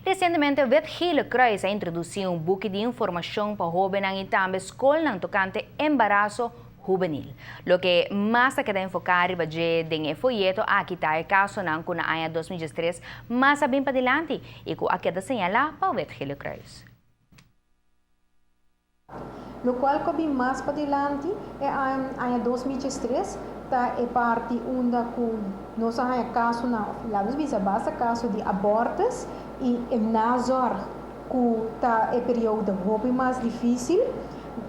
Resientemente Wit Gele Kruis a introdusí un buki di informashon pa hóbennan i tambe skolnan tokante embaraso hubenil. Loke mas a keda enfoká riba dje den e foyeto aki ta e kasonan ku na aña 2013 mas a bin padilanti i ku a keda señalá pa Wit Gele Kruis. Lokual ku a bin mas padilanti e aña 2013 ta e parti unda ku nos a haña kasonan, òf laga nos bisa basta kaso di abortus i e nazorg ku ta e periodo hopi mas difísil.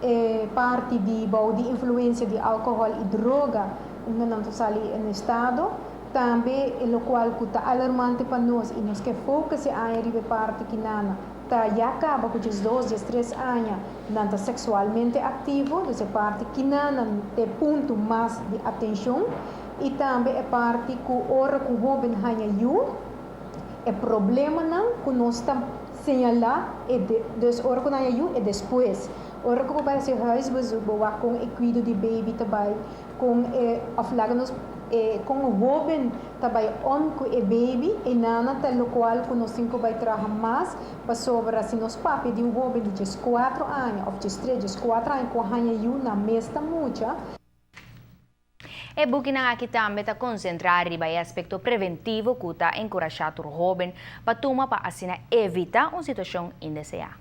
E parti di bou di influensia di alkohòl i droga unda nan ta sali en estado. Tambe e lokual ku ta alarmante pa nos i nos ke focus e aña riba e parti kinana ta ya kaba ku 12, 13 aña nan ta seksualmente aktivo, dus e parti kinana ta e punto mas di atenshon i tambe e parti ku ora ku hóben haña yu, e problemanan ku nos ta señalá e de, dus ora ku nan haña yu i despues. Ora ku bo bai hasi huisbezoek, bo wak kon e kuido di baby ta bai, kon e òf laga nos e kon hóben ta bai om ku e baby e nana ta lokual ku nos tin ku bai traha mas pasobra si nos papia di un hóben di 14 aña òf 13, 14 aña ku haña yu na mes ta mucha. E bukinan aki tambe ta konsentrá riba e aspekto preventivo ku ta enkurashá tur hóben pa tuma pa asina evitá un situashon indeseá.